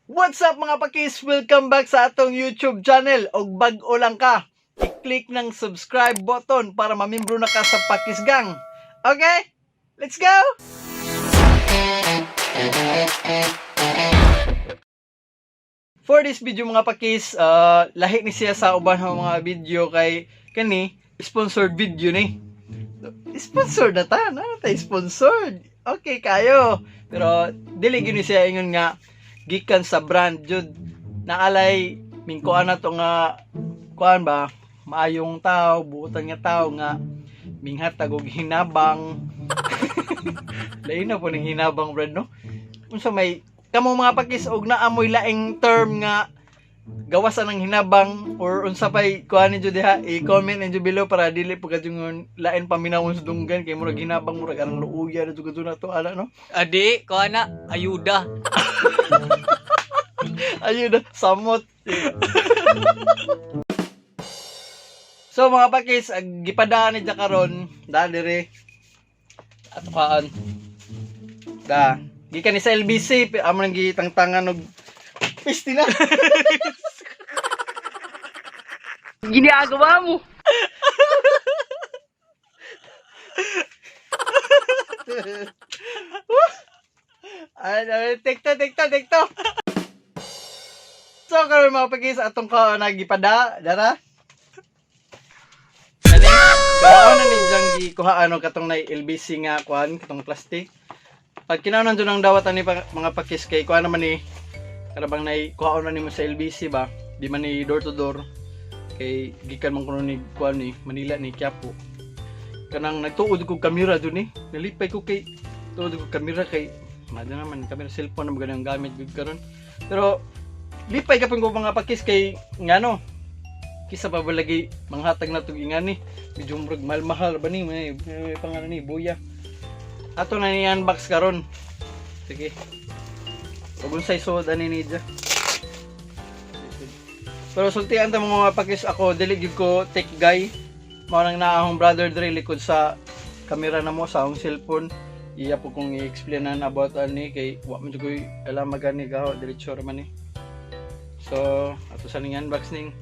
What's up, mga pakis? Welcome back sa atong YouTube channel. Og bag-o lang ka, i-click ng subscribe button para mamimbro na ka sa Pakis Gang. Okay? Let's go! For this video, mga pakis, lahi ni siya sa uban ng mga video kay kani sponsored video ni. Sponsored na ta, na ta sponsored. Okay kayo. Pero dili gyud ni siya ingon nga gikan sa brand jud, naalay mingkuan na to nga kuan ba, maayong tao, buotan nga tao nga minghatag og hinabang. Lain na po ning hinabang, brand, no? Unsa may kamo, mga pakis, og naamoy laing term nga gawasan ng hinabang or unsa pay kuan ninyo diha, i-comment ninyo below para dili po kadyo lain paminawon sa dunggan kay murag hinabang, murag arang luuya na jud na to ala, no? Adi, ko na, ayuda. Ayun na, samot. So mga pakis, ang gipadaan ni karon, da dire. Ato kaan. Da, gikan ni sa LBC, amo nang gitangtangan og pisti na. Ginagawa mo. Ay, ay, tekto, tekto, tekto. So karon, mga pakis, atong ka nagipada, dara. Kani, kaon na ni diyang gikuhaan og katong na LBC nga kuan, katong plastic. Pag kinaunan dyan ang dawat ani pa, mga pakis, kay kuan naman ni karabang nay kuhaon na nimo sa LBC ba, di man ni door to door kay gikan man kuno ni kuan ni Manila ni Quiapo. Kanang nagtuod ko kamera dun eh. Nalipay ko kay tuod ko kamera kay mada naman kamera, cellphone na magandang gamit gud karon. Pero lipay ka ko, mga pakis, kay ngano kisa pa ba lagi manghatag na tug ingani, medyo murag mahal-mahal ba ni may pangalan ni Boya. Ato na ni unbox karon. Sige. Ug unsay suod ani ni dya. Pero sultian ta, mga pakis, ako dili gyud ko tech guy. Mao nang naa akong brother diri likod sa kamera na mo sa akong cellphone. Iya po kong i-explainan about ani kay wa man jud koy alam magani gaho, diretso ra man ni. So, ato sa ning unbox ning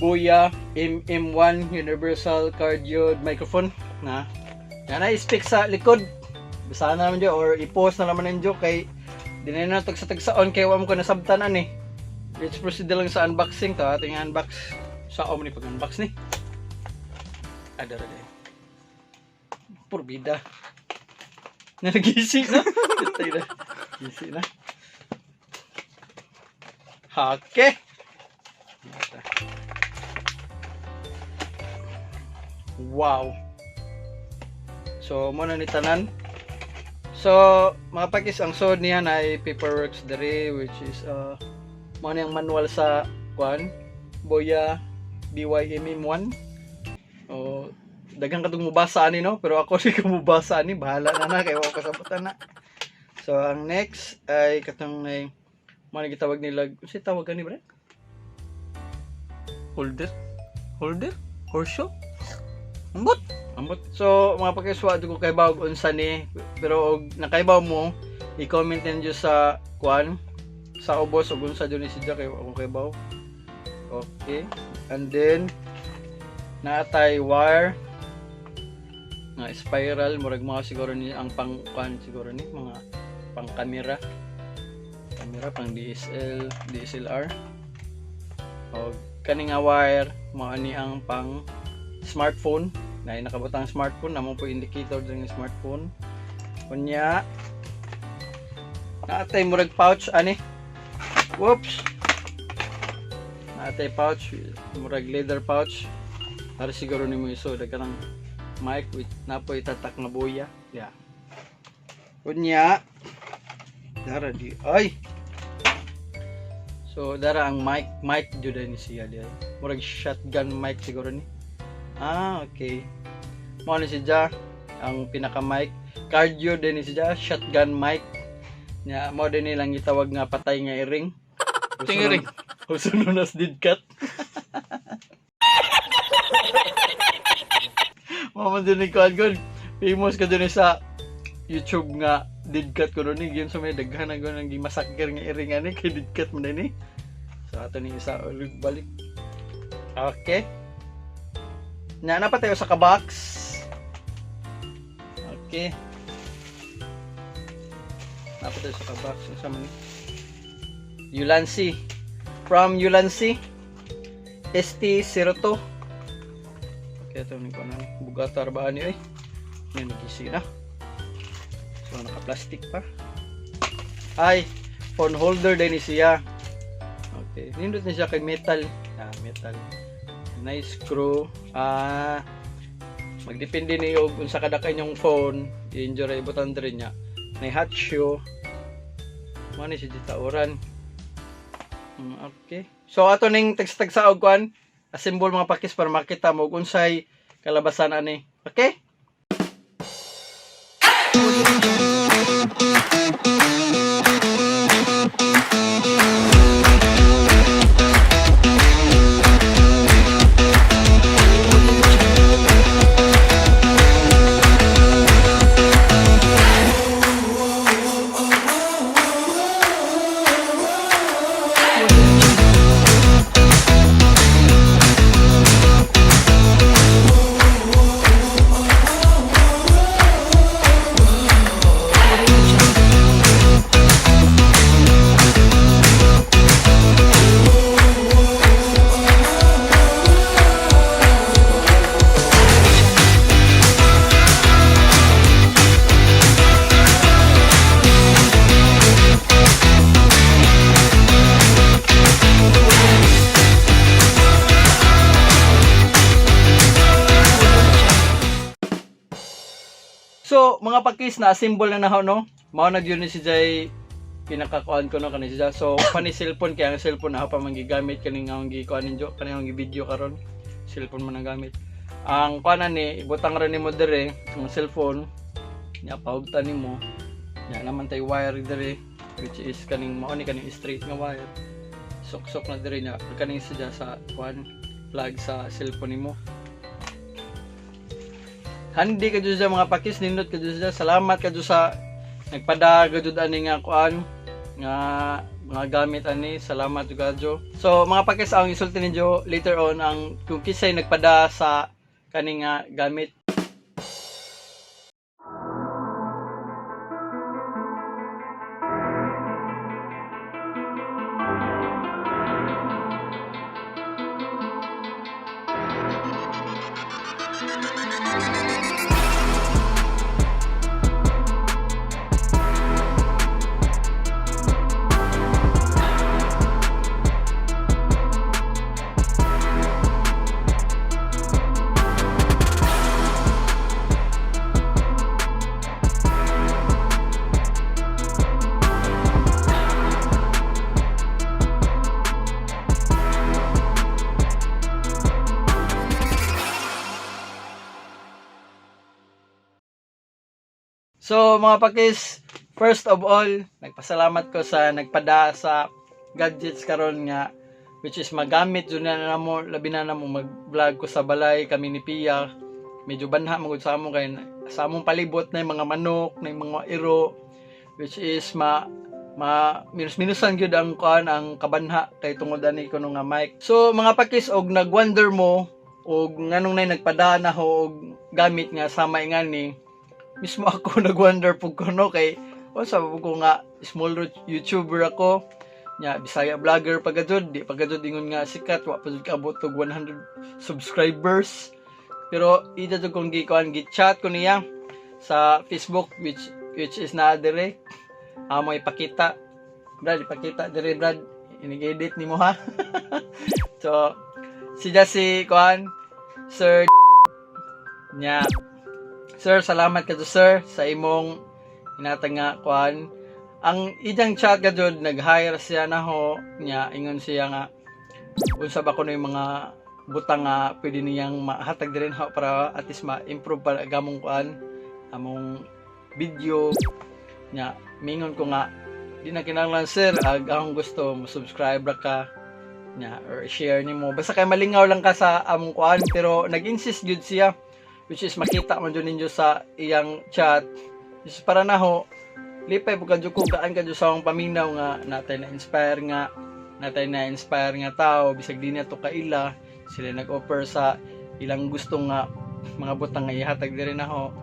Boya MM1 Universal Cardioid Microphone na. Yan ay speak sa likod. Basahan na naman dyan or i-post na naman ninyo kay di na na tagsa-tagsaon kay wa mo ko nasabtan ani. Let's proceed na lang sa unboxing to. Ating unbox. Sa mo ni pag-unbox ni. Adara din. Purbida. Nagisi na. Tayo na. Gisi na. Hake. Wow. So, mo na ni tanan. So, mga pakis, ang sod niya na ay paperworks dere, which is mo na yung manual sa kuan Boya BYMM1. O daghan katong mubasa ani, no, pero ako di ko mubasa ani, bahala na na kay wa ko kasabutan na. So ang next ay katong ay mo na gitawag nila, unsay tawag ani, bre? Holder? Holder? Horseshoe? Ambot? Ambot. So, mga pakiswa, ko kay bawag unsa ni, pero og nakaibaw mo, i-comment ninyo sa kuan sa ubos og unsa jud ni siya kay ako kay baw. Okay. And then naatay wire nga spiral, murag mga siguro ni ang pang kuan siguro ni mga pang camera. Camera pang DSL, DSLR. Og kani nga wire mao ni ang pang smartphone na nakabutang smartphone namo po, indicator din ng smartphone. Unya naatay murag pouch ani. Whoops, naatay pouch, murag leather pouch para siguro nimo iso kanang mic with napoy tatak nga Boya. Yeah, unya dara di ay. So dara ang mic, mic jud ni siya di, murag shotgun mic siguro ni. Ah, okay. Mao ni siya ang pinaka mic. Cardio din ni siya, shotgun mic. Nya mao din nilang gitawag nga patay nga iring. Tingiring. Also known as dead cat. Mao man din ni kuan gud. Famous ka din sa YouTube nga Dead cat ko ni yun sa may daghan na gud gimasakir nga iring ani kay dead cat man ni. So ato ni isa ulit balik. Okay. Na na pa tayo sa ka-box. Okay. Naa pa tayo sa ka-box. Unsa man ni? Ulanzi. From Ulanzi. ST02. Okay, ito ni ko na. Bugata ra ba ni oy? Yan, nagisi na. So, naka-plastic pa. Ay, phone holder din ni siya. Okay, nindot ni siya kay metal. Ah, metal. Nice screw. Ah, magdepende ni og unsa kada kanyong phone, i-enjoy ra ibutan diri niya. May hot shoe. Mo ni si Tauran. Okay. So ato ning tagsa og kuan, assemble, mga pakis, para makita mo kung unsay kalabasan ani. Okay? So, mga pakis, na assemble na naho, no? Mao na gyud ni si Jay pinakakuan ko no kani siya. So, pani cellphone kaya ang cellphone na pa man gigamit kani nga ang gikuan ninyo, kani ang video karon. Cellphone man ang gamit. Ang kuan ni ibutang ra nimo dire ang cellphone. Nya pahugtan nimo. Nya naman tay wire dire which is kaning mao ni kaning straight nga wire. Sok-sok na dire nya kaning siya sa kuan plug sa cellphone nimo. Handi ka jud sa mga pakis, nindot ka jud siya. Salamat ka jud sa nagpada jud ani nga kuan nga mga gamit ani. Salamat jud kadyo. So mga pakis, ang isulti ninyo later on ang kung kisay nagpada sa kani nga gamit. So mga pakis, first of all, nagpasalamat ko sa nagpada sa gadgets karon nga which is magamit jud na namo, labi na namo mag-vlog ko sa balay kami ni Pia. Medyo banha magud sa amo kay sa among palibot na yung mga manok, na yung mga iro which is ma ma minus-minusan gyud ang kuan, ang kabanha kay tungod ani kuno nga mic. So mga pakis, og nagwonder mo og nganong nay nagpada na ho og gamit nga sama ingani, mismo ako nagwonder pug ko no kay unsa pa ko nga small YouTuber ako nya Bisaya vlogger pa gajud, di pa gajud ingon nga sikat, wa pa jud kaabot og 100 subscribers, pero ida jud kong gikuan, gi-chat ko niya sa Facebook which is naa dire. Amo ipakita, Brad, ipakita dire, Brad, inig-edit nimo ha. So siya si kuan, Sir nya. Sir, salamat ka sir sa imong inatag nga kuan. Ang iyang chat ka jud, nag-hire siya na ho nya, ingon siya nga unsa ba kuno yung mga butang nga pwede niyang mahatag din ho para at least ma-improve pa gamong kuan among video nya. Mingon ko nga di na kinahanglan, sir, ag akong gusto mo subscribe ra ka nya or share nimo basta kay malingaw lang ka sa among kuan, pero nag-insist gyud siya which is makita man jud ninyo sa iyang chat is para na ho. Lipay po kadyo ko, gaan kadyo sa akong paminaw nga natay na inspire nga natay na inspire nga tao bisag di na to kaila sila nag-offer sa ilang gusto nga mga butang nga ihatag diri nako.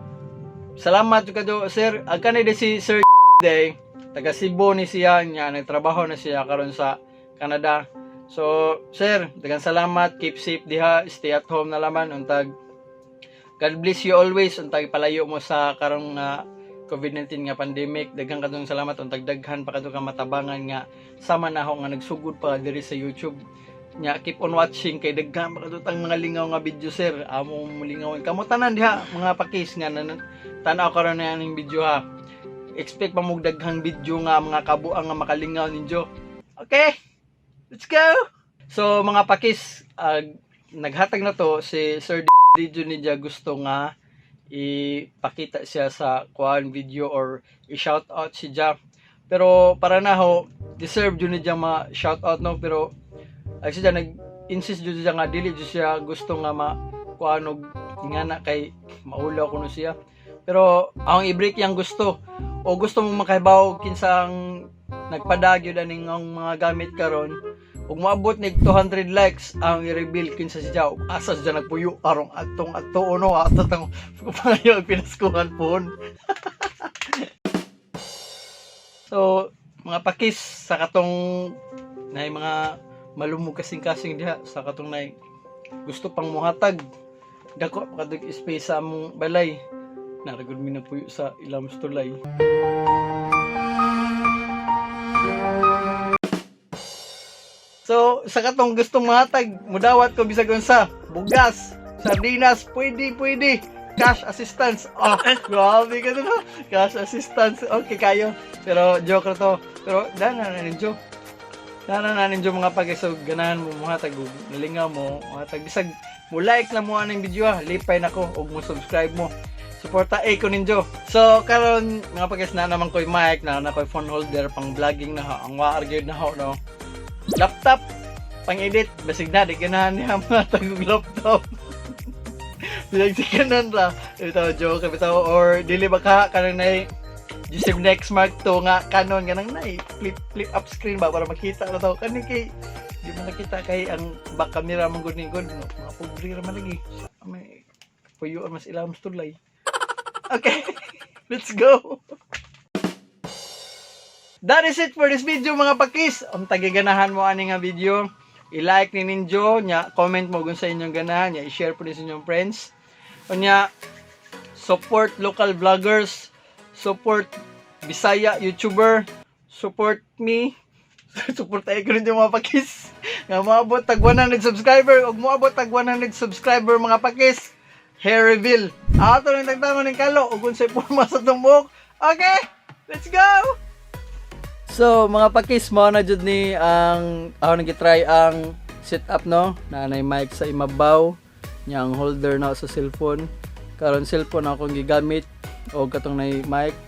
Salamat jud kadyo, sir. Ang kanay si Sir Day, taga Cebu ni siya nya, nagtrabaho na siya karon sa Canada. So, sir, daghang salamat. Keep safe diha, stay at home na laman untag God bless you always, untag palayo mo sa karong nga COVID-19 nga pandemic. Daghang kadtong salamat, untag daghan pa kadto ka matabangan nga sama na ako nga nagsugod pa diri sa YouTube. Nya keep on watching kay daghan pa kadto tang mga lingaw nga video, sir. Amo mo lingawan kamo tanan diha, mga pakis nga tan-aw karon na aning video ha. Expect pa mo daghang video nga mga kabuang nga makalingaw ninyo. Okay? Let's go. So mga pakis, naghatag na to si Sir Dijo ni gusto nga ipakita siya sa kuan video or i-shout out si Ja. Pero para na ho, deserve jud ni siya ma shout out, no, pero ay siya nag-insist jud siya nga dili jud siya gusto nga ma kuan og ngana kay maulaw kuno siya. Pero ang i-break yang gusto o gusto mong makahibaw kinsang nagpadagyo aning ang mga gamit karon, ug moabot nig 200 likes ang i-reveal kinsa siya ug asa siya nagpuyo karong atong ato no ato tang pangayo pinaskuhan pohon. So mga pakis, sa katong nay mga malumog kasing-kasing diha, sa katong nay gusto pang muhatag, dako pa kadtog space sa among balay, naragod mi nagpuyo sa ilam tulay. So, sa katong gustong mahatag, mudawat ko bisag unsa, bugas, sardinas, pwede, pwede. Cash assistance. Oh, grabe ka no? Cash assistance. Okay kayo. Pero joke na to. Pero dana na ninyo. Dana na ninyo, mga pag so ganahan mo muhatag og nalingaw mo, muhatag bisag mo like lang mo aning video ha. Lipay nako og mo subscribe mo. Suporta eh ko ninyo. So karon, mga pagis, na naman ko'y mic, na na ko'y phone holder pang vlogging na ho. Ang waar gyud na ho, no. Laptop pang edit, basig na di ganahan niya mga tagong laptop. Bisag si kanan ra. Ito joke bitaw, or dili ba ka kanang nay Joseph Next Mark 2 nga Canon ganang nay flip flip up screen ba para makita na to kani kay di mo nakita kay ang back camera man gud ni gud, no? Mga pobre ra man lagi may puyo mas ilam sa tulay. Okay, let's go. That is it for this video, mga pakis. Ang tagiganahan mo ani nga video, i-like ni ninyo, nya comment mo kung sa inyong ganahan, nya i-share po ni sa inyong friends. Unya support local vloggers, support Bisaya YouTuber, support me. Support tayo ko rin yung mga pakis. Nga moabot tag 100 subscriber ug moabot tag 100 subscriber, mga pakis. Hair reveal. Ato nang tagtangon ng kalo ug unsay porma sa tumbok. Okay, let's go. So, mga pakis, mao na jud ni ang ako nag-try ang setup, no. Naanay mic sa imabaw, nya ang holder na sa cellphone. Karon cellphone akong gigamit og katong nay mic.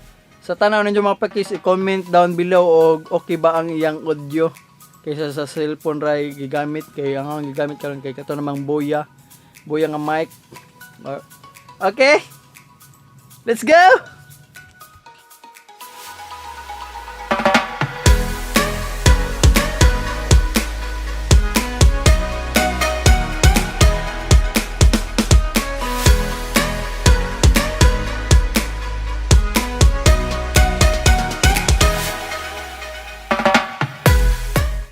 Sa tanaw ninyo, mga pakis, i-comment down below og okay ba ang iyang audio kaysa sa cellphone ray gigamit, kay ang akong gigamit karon kay kato namang Boya. Boya nga mic. Okay. Let's go.